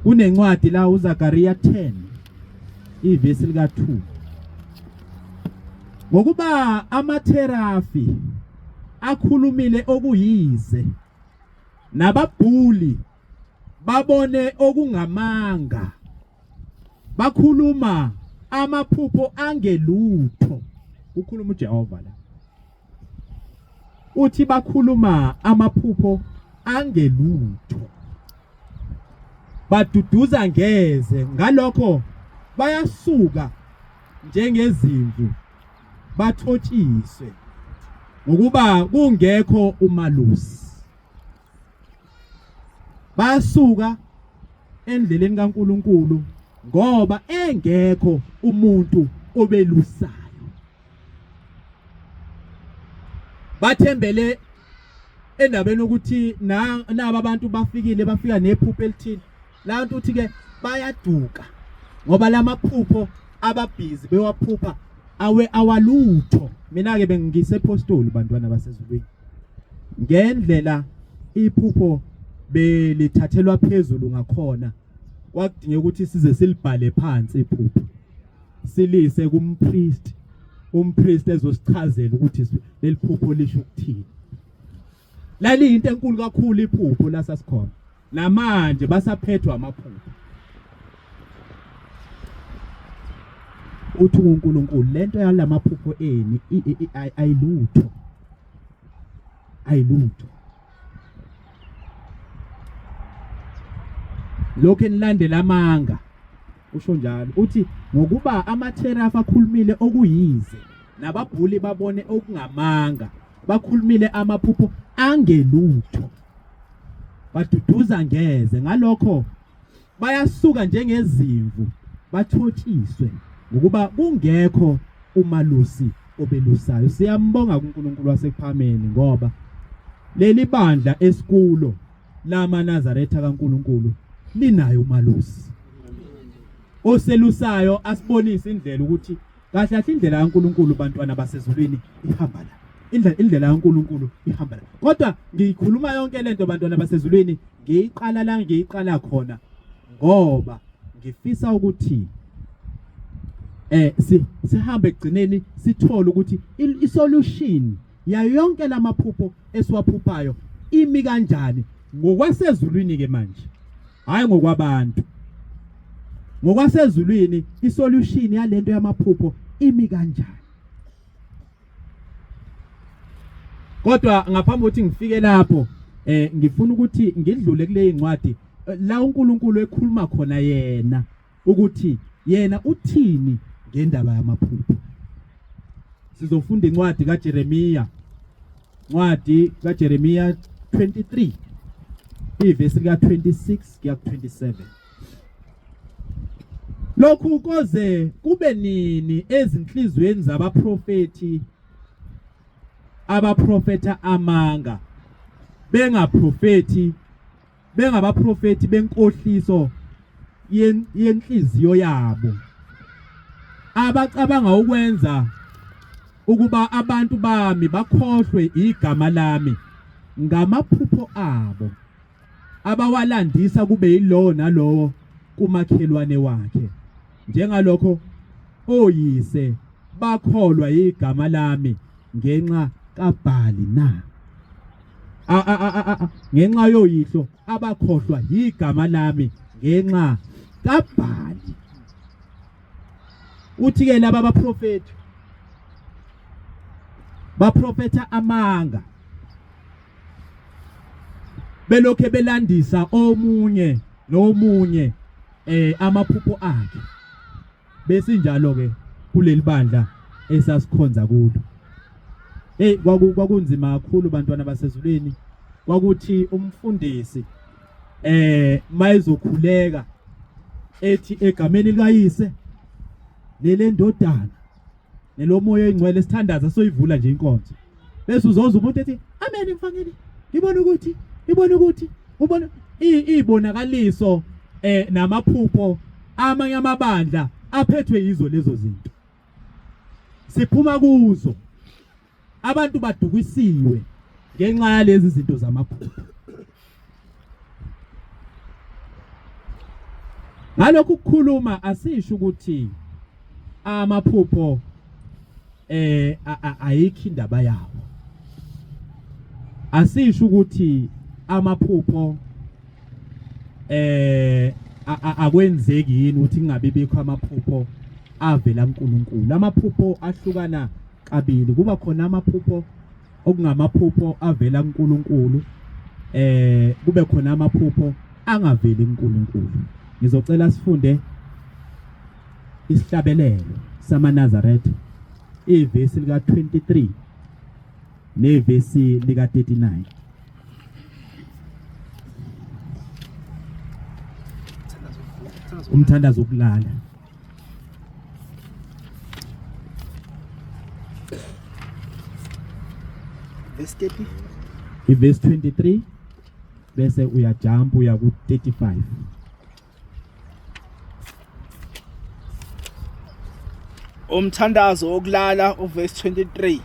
Kunencwadi la uZakaria 10 ivesi lika 2, ngokuba amatherafi akhulumile okuyize, nababhuli babone okungamanga, bakhuluma amaphupho angelutho. Kukhuluma uJehova la, uthi bakhuluma amaphupho angelutho, baduduza ngeze, ngalokho bayasuka njengezimvu bathotshiswe, ngokuba kungekho umalusi. Basuka endleleni kaNkuluNkulu ngoba engekho umuntu obelusayo. Bathembele endabeni ukuthi naba abantu bafikile, bafika nephupho elithile. La nto uthi ke bayaduka ngoba lamaphupho ababhizi bewaphupha awe awalutho. Mina ke bengisePostoli, bantwana basezulwini, ngendlela iphupho belithathelwa phezulu ngakhona, kwakudingeka ukuthi size silibhale phansi iphupho, silise kumpriest, umpriest ezosichazela ukuthi leli phupho lisho ukuthini. Laliyinto enkulu kakhulu iphupho lasasikhona, namanje basaphethwe amaphupho. Uthi uNkulunkulu lento yalamaphupho eni ayilutho, ayilutho. Lokho enilandela amanga, usho njalo. Uthi ngokuba amatherafi akhulumile okuyize, nababhuli babone okungamanga, bakhulumile amaphupho angelutho, baduduza ngeze, ngalokho bayasuka njengezimvu bathotshiswe, ngokuba kungekho umalusi. obelusayo. Siyambonga kuNkulunkulu wasekuphameni ngoba leli bandla esikulo lamaNazaretha kaNkulunkulu linayo umalusi oselusayo asibonise indlela ukuthi kahle kahle indlela kaNkulunkulu bantwana basezulwini ihamba la indlela kaNkulunkulu ihamba la kodwa ngiyikhuluma yonke lento bantwana basezulwini ngiyiqala la ngiyiqala khona ngoba ngifisa ukuthi eh sihambe ekugcineni sithole ukuthi isolution yayo yonke lamaphupho esiwaphuphayo imi kanjani ngokwasezulwini ke manje hayi ngokwabantu ngokwasezulwini isolution yalento yamaphupho imi kanjani kodwa ngaphambi kokuthi ngifike lapho eh ngifuna ukuthi ngidlule kule incwadi eh, la uNkulunkulu ekhuluma khona yena ukuthi yena uthini ngendaba yamaphupho sizofunda incwadi kaJeremiya incwadi kaJeremiya 23 ivesi lika 26 kuya ku 27 Lokhu koze kube nini ezinhlizweni zabaprofethi abaprofetha amanga bengaprofethi bengabaprofethi benkohliso yenhliziyo yabo abacabanga ukwenza ukuba abantu bami bakhohlwe igama lami ngamaphupho abo abawalandisa kube yilowo nalowo kumakhelwane wakhe njengalokho oyise bakholwa igama lami ngenxa kaBhali na ngenxa yoyihlo abakhohlwa yigama lami ngenxa kaBhali uthi ke laba baprofeti baprofetha amanga belokhe belandisa omunye nomunye eh amaphupho akhe besinjalo ke kuleli bandla esasikhonza kulo hey kwakunzima kakhulu bantwana basezulwini kwakuthi umfundisi eh mayizokhuleka ethi egameni likayise nelendodana nelomoya oyingcwele sithandaza soyivula nje inkonzo bese uzoza umuntu ethi amen mfangeli ngibona ukuthi ngibona ukuthi ubona izibonakaliso eh namaphupho amanye amabandla aphethwe yizo lezo zinto siphuma kuzo abantu badukisiwe ngenxa yalezi zinto zamaphupho ngalokhu ukukhuluma asisho ukuthi amaphupho eh ayikho indaba yawo asisho ukuthi amaphupho eh akwenzeki yini ukuthi kungabe bikho amaphupho avela kuNkulunkulu amaphupho ahlukana kabili kuba khona amaphupho okungamaphupho avela kuNkulunkulu eh kube khona amaphupho angaveli kuNkulunkulu ngizocela sifunde isihlabelelo samaNazaretha ivesi lika 23 nevesi lika 39 umthandazo wokulala
Verse 30.
Ivesi 23 bese uyajump uya ku 35.
Umthandazo wokulala uverse 23.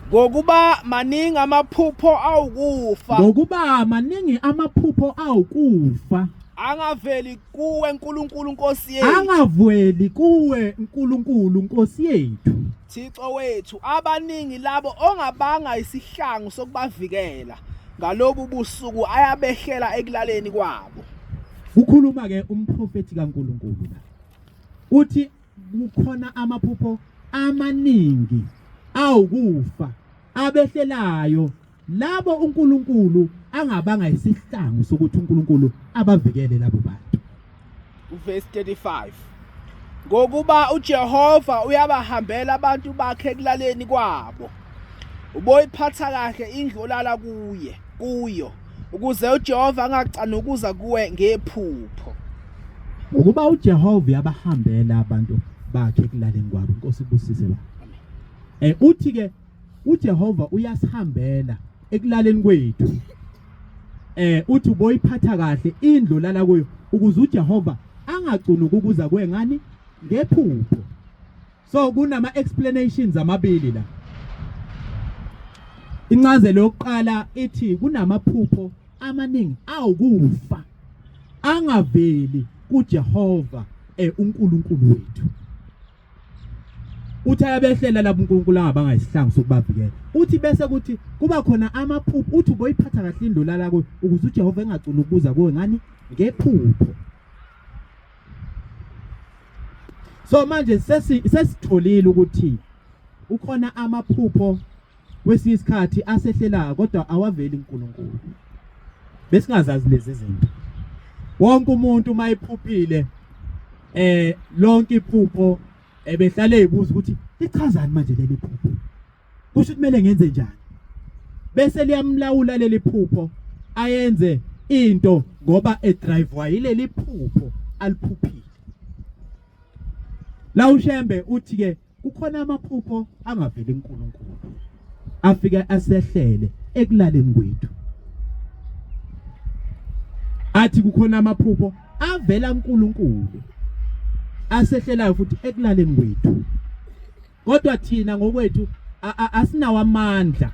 Ngokuba maningi amaphupho awukufa.
Ngokuba maningi amaphupho awukufa.
Angaveli kuwe Nkulunkulu Nkosi yethu.
Angaveli kuwe Nkulunkulu Nkosi yethu.
Thixo wethu abaningi labo ongabanga isihlangu sokubavikela ngalobu busuku ayabehlela ekulaleni kwabo.
Kukhuluma ke umprofeti kaNkulunkulu la. Uthi kukhona amaphupho amaningi awukufa abehlelayo labo uNkulunkulu angabanga isihlangu sokuthi uNkulunkulu abavikele labo bantu.
Verse 35 Ngokuba uJehova uyabahambela abantu bakhe ekulaleni kwabo uboyiphatha kahle indlu olala kuye kuyo ukuze uJehova angacanukuza kuwe ngephupho
Ngokuba uJehova uyabahambela abantu bakhe ekulaleni kwabo. Inkosi ibusise ba. Uthi ke uJehova uyasihambela ekulaleni kwethu. Uthi uboyiphatha kahle indlu lala kuyo ukuze uJehova angacunuki ukuza kuwe ngani ngephupho. So kunama explanations amabili la. Incazelo yokuqala ithi kunamaphupho amaningi awukufa angaveli kuJehova uNkulunkulu wethu. Uthi ayabehlela labo uNkulunkulu angabanga isihlangu sokubavikela. Uthi bese kuthi kuba khona amaphupho uthi uboyiphatha kahle indlu lala kuyo ukuze uJehova engacuni ukubuza kuwe ngani ngephupho. So manje sesitholile ukuthi ukhona amaphupho kwesinye isikhathi asehlelayo kodwa awaveli uNkulunkulu. Besingazazi lezi zinto. Wonke umuntu uma ephuphile lonke iphupho ebehlale ezibuza ukuthi lichazani manje leli phupho. Kusho ukuthi kumele ngenze njani? Bese liyamlawula leli phupho ayenze into ngoba edrivewa yileli phupho aliphuphile. La uShembe uthi ke kukhona amaphupho angaveli kuNkulunkulu afike asehlele ekulaleni kwethu. Athi kukhona amaphupho avela kuNkulunkulu asehlelayo futhi ekulaleni kwethu. Kodwa thina ngokwethu asinawo amandla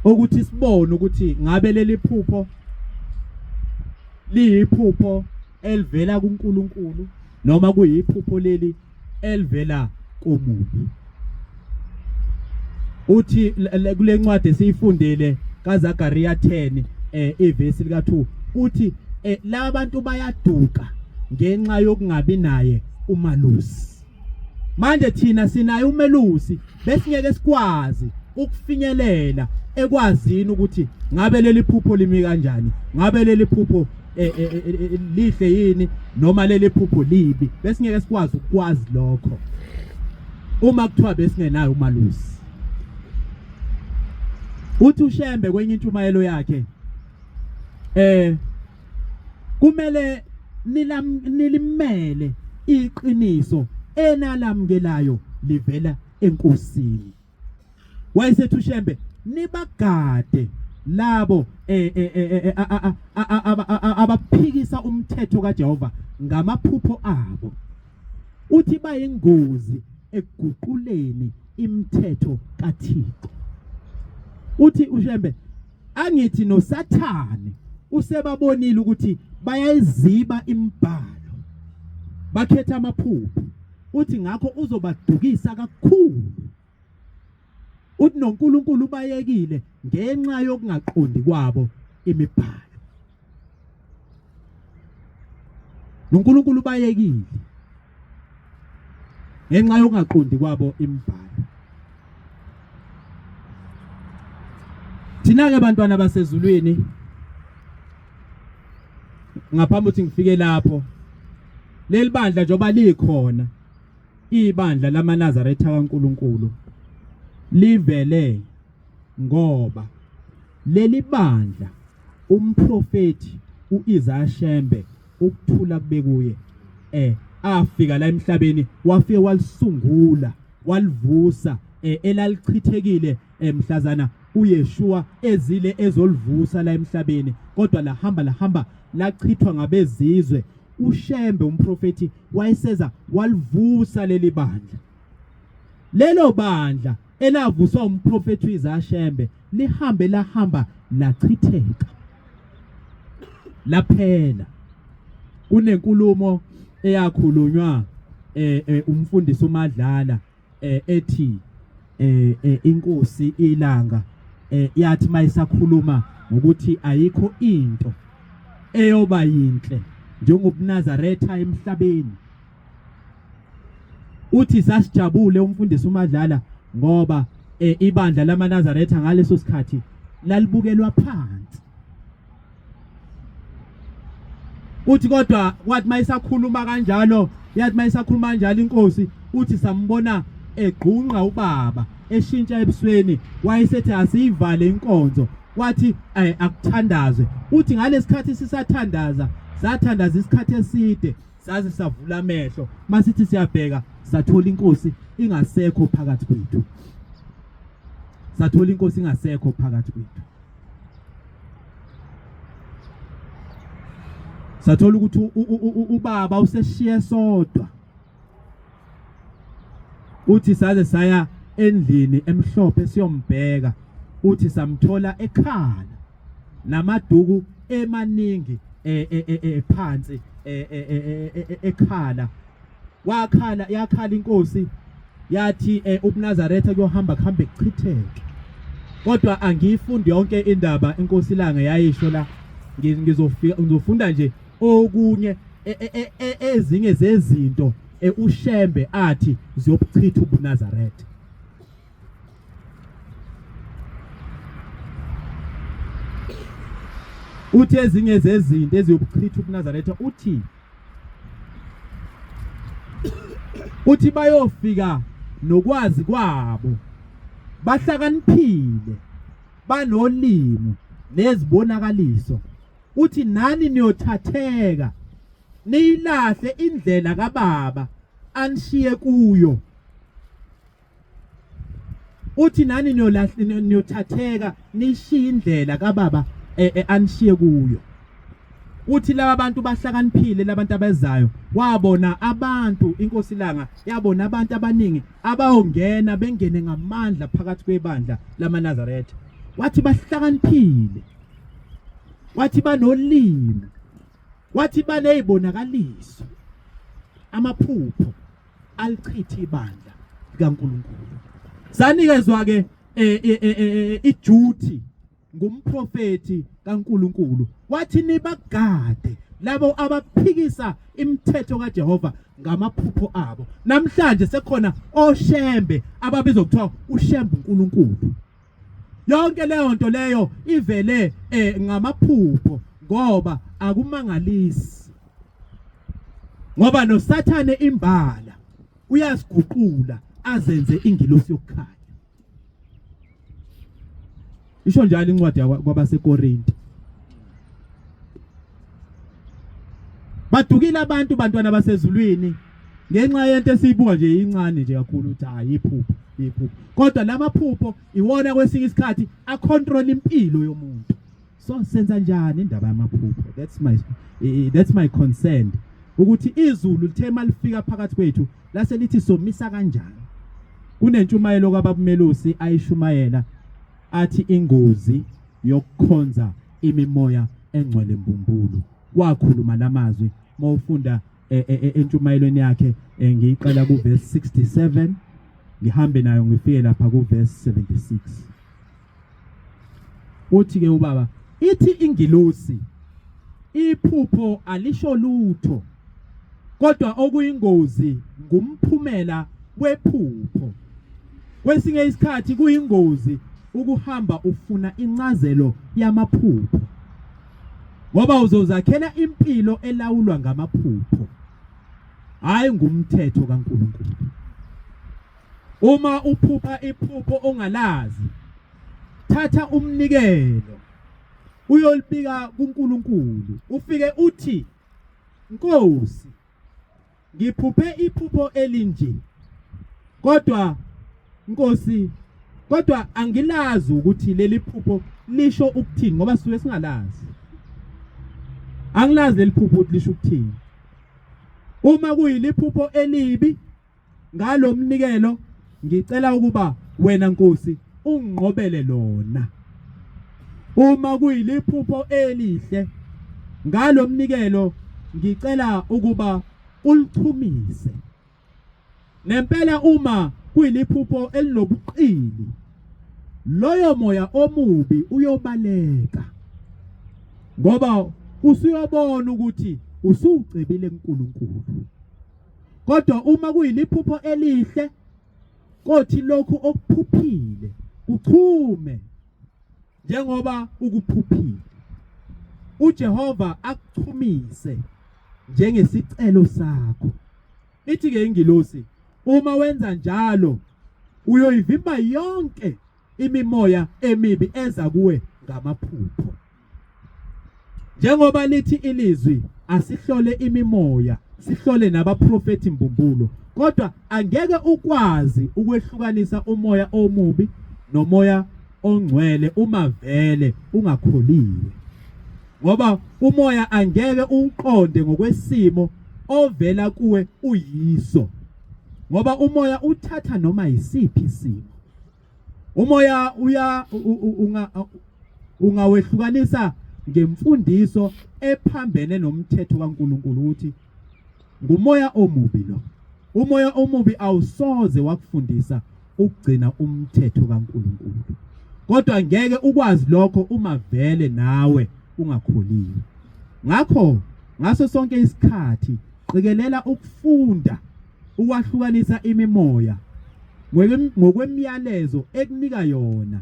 okuthi sibone ukuthi ngabe leli phupho liyiphupho elivela kuNkulunkulu noma kuyiphupho leli elivela komubi. Uthi kule ncwadi esiyifundile kaZakaria 10 ivesi lika 2 uthi labantu bayaduka ngenxa yokungabi naye umalusi. Manje thina sinaye umelusi besingeke sikwazi ukufinyelela ekwazini ukuthi ngabe leli phupho limi kanjani, ngabe leli phupho lihle yini noma leli phupho libi. Besingeke sikwazi ukwazi lokho uma kuthiwa besingenayo umalusi. Uthi uShembe kwenye intshumayelo yakhe kumele nilimele iqiniso enalamukelayo livela eNkosini. Wayesethi uShembe nibagade labo abaphikisa umthetho kaJehova ngamaphupho abo. Uthi bayingozi ekuguquleni imithetho kaThixo. Uthi uShembe angithi noSathane usebabonile ukuthi bayayiziba imibhalo, bakhetha amaphupho. Uthi ngakho uzobadukisa kakhulu. Uthi noNkulunkulu ubayekile ngenxa yokungaqondi kwabo imibhalo. NoNkulunkulu ubayekile ngenxa yokungaqondi kwabo imibhalo. Thina-ke bantwana basezulwini, ngaphambi ukuthi ngifike lapho, leli bandla njengoba likhona ibandla lamaNazaretha kaNkulunkulu livele ngoba leli bandla umprofethi uIsaiah Shembe ukuthula kube kuye afika la emhlabeni wafike walisungula walivusa elalichithekile mhlazana uYeshua ezile ezolivusa la emhlabeni, kodwa lahamba lahamba lachithwa ngabezizwe. uShembe umprofethi wayeseza walivusa leli bandla. Lelo bandla elavuswa umprofethi uIsaya Shembe lihambe lahamba lachitheka laphela. Kunenkulumo eyakhulunywa umfundisi uMadlala ethi inkosi ilanga yathi mayisakhuluma ngokuthi ayikho into eyoba yinhle njengobuNazaretha emhlabeni. Uthi sasijabule umfundisi uMadlala ngoba ibandla lamaNazaretha ngaleso sikhathi lalibukelwa phansi. Uthi kodwa kwathi mayisakhuluma kanjalo, yathi mayisakhuluma kanjalo inkosi, uthi sambona egqunqa ubaba eshintsha ebusweni, wayesethi asiyivale inkonzo, wathi akuthandazwe. Uthi ngalesikhathi sisathandaza, sathandaza isikhathi eside saze savula amehlo, masithi siyabheka sathola inkosi ingasekho phakathi kwethu. Sathola inkosi ingasekho phakathi kwethu. Sathola ukuthi ubaba useshiye sodwa. Uthi saze saya endlini emhlophe siyombheka, uthi samthola ekhala namaduku emaningi e, e, e, phansi ekhala. Wakhala, yakhala inkosi yathi ubuNazaretha kuyohamba kuhambe kuchitheke. Kodwa angiyifundi yonke indaba inkosi Langa yayisho la, ngizofika ngizofunda nje okunye ezinye zezinto uShembe athi ziyobuchitha ubuNazaretha. Uthi ezinye zezinto eziyobuchitha ubuNazaretha, uthi bayofika nokwazi kwabo, bahlakaniphile, banolimi nezibonakaliso. Uthi nani niyothatheka niyilahle indlela kababa anishiye kuyo. Uthi nani niyothatheka nishiye indlela kababa anishiye kuyo. Uthi laba bantu bahlakaniphile, labantu abezayo, wabona abantu, inkosi Langa yabona abantu abaningi abayongena bengene ngamandla phakathi kwebandla lamaNazaretha. Wathi bahlakaniphile, wathi banolimi, wathi banezibonakaliso, amaphupho alichithe ibandla likaNkulunkulu. Sanikezwa ke iduty ngumprofeti kaNkulunkulu, wathi nibagade labo abaphikisa imithetho kaJehova ngamaphupho abo. Namhlanje sekhona oshembe ababizwa kuthiwa uShembe uNkulunkulu. Yonke leyo nto leyo ivele ngamaphupho, ngoba akumangalisi, ngoba noSathane imbala uyaziguqula azenze ingilosi yokukhanya. Isho njalo incwadi kwabaseKorinte. Badukile abantu, bantwana basezulwini, ngenxa yento esiyibuka nje incane nje kakhulu, ukuthi hayi iphupho, iphupho. Kodwa lamaphupho iwona kwesinye isikhathi acontrol impilo yomuntu. So senza njani indaba yamaphupho? That's my concern, ukuthi izulu lithe malifika phakathi kwethu lase lithi somisa kanjani. Kunentshumayelo kababumelusi ayishumayela athi ingozi yokukhonza imimoya engcwele mbumbulu. Wakhuluma lamazwi, mawufunda entshumayelweni yakhe, ngiyiqala ku verse 67 ngihambe nayo ngifike lapha ku verse 76. Uthi ke ubaba, ithi ingilosi iphupho alisho lutho, kodwa okuyingozi ngumphumela wephupho. Kwesinye isikhathi kuyingozi ukuhamba ufuna incazelo yamaphupho, ngoba uzozakhela impilo elawulwa ngamaphupho, hayi ngumthetho kaNkulunkulu. Uma uphupha iphupho ongalazi, thatha umnikelo uyolibika kuNkulunkulu, ufike uthi, Nkosi, ngiphuphe iphupho elinje, kodwa Nkosi, kodwa angilazi ukuthi leli phupho lisho ukuthini, ngoba sisuke singalazi. Angilazi leli phupho ukuthi lisho ukuthini. Uma kuyiliphupho elibi, ngalomnikelo ngicela ukuba wena Nkosi unginqobele lona. Uma kuyiliphupho elihle, ngalomnikelo ngicela ukuba ulichumise. Nempela uma kuyiliphupho elinobuqili, loyo moya omubi uyobaleka, ngoba usuyobona ukuthi usucebile kuNkulunkulu. Kodwa uma kuyiliphupho elihle, kothi lokhu okuphuphile kuchume njengoba ukuphuphile, uJehova akuchumise njengesicelo sakho. Ithi ke ingilosi, uma wenza njalo uyoyivimba yonke imimoya emibi eza kuwe ngamaphupho. Njengoba lithi ilizwi, asihlole imimoya, sihlole nabaprofethi mbumbulo, kodwa angeke ukwazi ukwehlukanisa umoya omubi nomoya ongcwele uma vele ungakholiwe, ngoba umoya angeke uwuqonde ngokwesimo ovela kuwe uyiso, ngoba umoya uthatha noma yisiphi isimo. Umoya uya unga ungawehlukanisa ngemfundiso ephambene nomthetho kaNkulunkulu ukuthi ngumoya omubi lo. Umoya omubi awusoze wakufundisa ukugcina umthetho kaNkulunkulu, kodwa ngeke ukwazi lokho uma vele nawe ungakholiwe. Ngakho ngaso sonke isikhathi qikelela ukufunda ukwahlukanisa imimoya ngokwemiyalezo ekunika yona,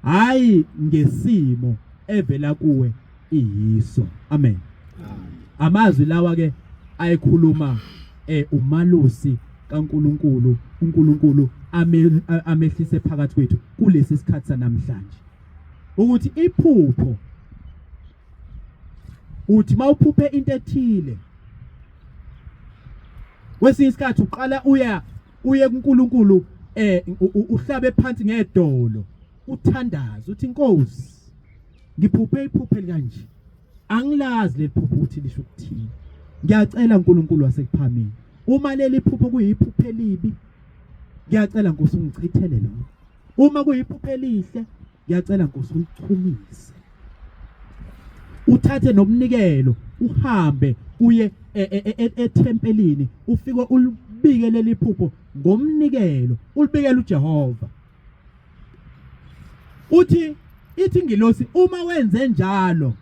hayi ngesimo evela kuwe iyiso. Amen. Amazwi lawa ke ayekhuluma umalusi kaNkuluNkulu, uNkulunkulu amehlise phakathi kwethu kulesi sikhathi sanamhlanje, ukuthi iphupho, uthi mawuphuphe into ethile, kwesinye isikhathi uqala uya uye kuNkulunkulu, uhlabe phansi ngedolo, uthandaze uthi, Nkosi, ngiphuphe iphupho elikanje, angilazi leli phupho ukuthi lisho ukuthini, ngiyacela uNkulunkulu wasekuphameni, uma leli phupho kuyiphupho elibi, ngiyacela Nkosi ungichithele lona, uma kuyiphupho elihle, ngiyacela Nkosi ulichumise. Uthathe nomnikelo uhambe uye ethempelini, ufike ulibike leli phupho ngomnikelo, ulibikele uJehova. Uthi ithi ingilosi, uma wenze njalo,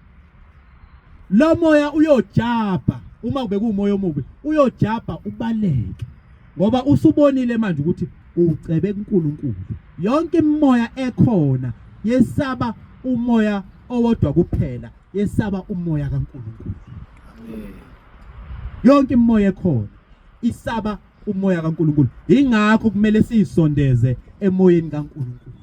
lo moya uyojabha, uma kube kuwumoya omubi uyojabha ubaleke, ngoba usubonile manje ukuthi ucebe kuNkulunkulu. Yonke imimoya ekhona yesaba umoya owodwa kuphela, yesaba umoya kaNkulunkulu. Yonke imimoya ekhona isaba umoya kaNkulunkulu, ingakho kumele siyisondeze emoyeni kaNkulunkulu.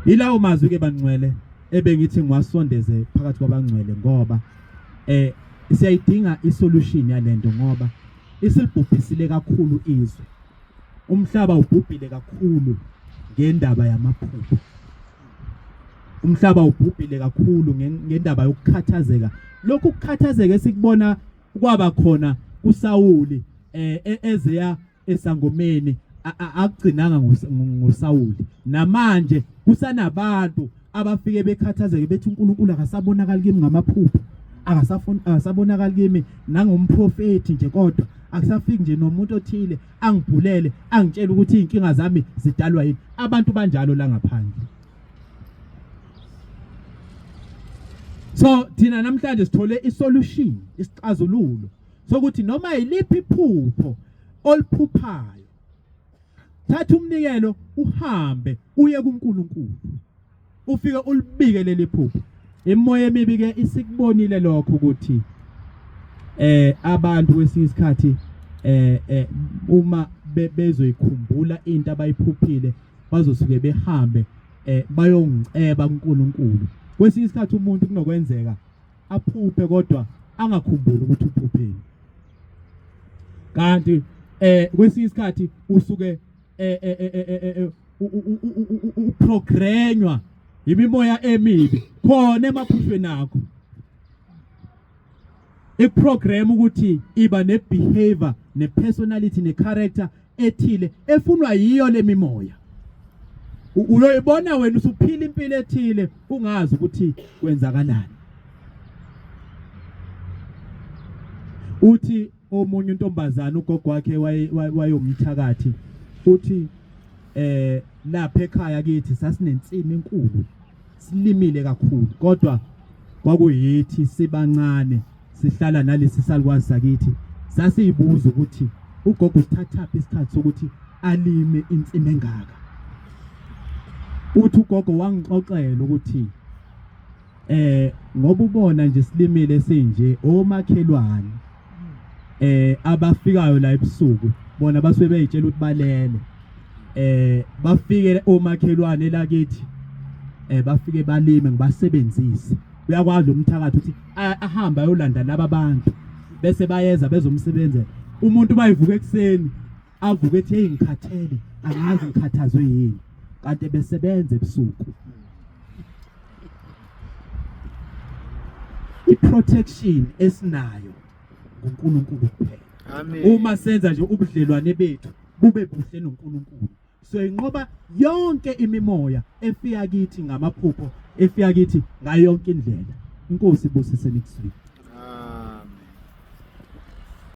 Yilawo mazwi ke bangcwele ebengithi ngiwasondeze phakathi kwabangcwele, ngoba siyayidinga isolution yalento, ngoba isilibhubhisile kakhulu izwe. Umhlaba ubhubhile kakhulu ngendaba yamaphupho. Umhlaba ubhubhile kakhulu ngendaba yokukhathazeka. Lokhu kukhathazeka esikubona kwaba khona kuSawuli ezeya esangomeni, akugcinanga ngoSawuli. Namanje kusanabantu abafike bekhathazeke bethi uNkulunkulu akasabonakali kimi ngamaphupho, akasafuni, akasabonakali kimi nangomprofethi nje, kodwa akusafiki nje nomuntu othile angibhulele angitshele ukuthi izinkinga zami zidalwa yini. Abantu banjalo la ngaphandle. So thina namhlanje sithole isolution, isixazululo sokuthi noma yiliphi iphupho oliphuphayo, thatha umnikelo uhambe uye kuNkulunkulu, ufike ulibike leli phupho. Imimoya emibi ke isikubonile lokho ukuthi abantu kwesinye isikhathi uma bezoyikhumbula into abayiphuphile, bazosuke behambe bayongiceba kuNkulunkulu. Kwesinye isikhathi umuntu kunokwenzeka aphuphe kodwa angakhumbuli ukuthi uphupheni, kanti kwesinye isikhathi usuke uprogramwa imimoya emibi khona emaphushweni akho, iprogram ukuthi iba nebehavior nepersonality necharacter ethile efunwa yiyo lemimoya. Uyoyibona wena usuphila impilo ethile ungazi ukuthi kwenzakalani. Uthi omunye untombazana, ugogo wakhe wayomthakathi, uthi lapha ekhaya kithi sasinensimi enkulu, silimile kakhulu, kodwa kwakuyithi sibancane sihlala nalesi salukwazi sakithi, sasiyibuza ukuthi ugogo usithathaphi isikhathi sokuthi alime insimi engaka. Uthi ugogo wangixoxela ukuthi ngoba ubona nje silimile sinje, omakhelwane abafikayo la ebusuku bona basuke beyitshela ukuthi balele, bafike omakhelwane lakithi, bafike balime ngibasebenzise. Uyakwazi umthakathi ukuthi ahambe ayolanda laba bantu bese bayeza bezomsebenzela. Umuntu mayivuka ekuseni Avuke ethi hey ngikhathele, angazi ngikhathazwe yini. Kanti besebenza ebusuku. I-protection esinayo nguNkulunkulu kuphela.
Amen.
Uma senza nje ubudlelwane bethu bube buhle noNkulunkulu. Soyinqoba yonke imimoya efika kithi ngamaphupho, efika kithi ngayo yonke indlela. Inkosi ibusise nikuzwile.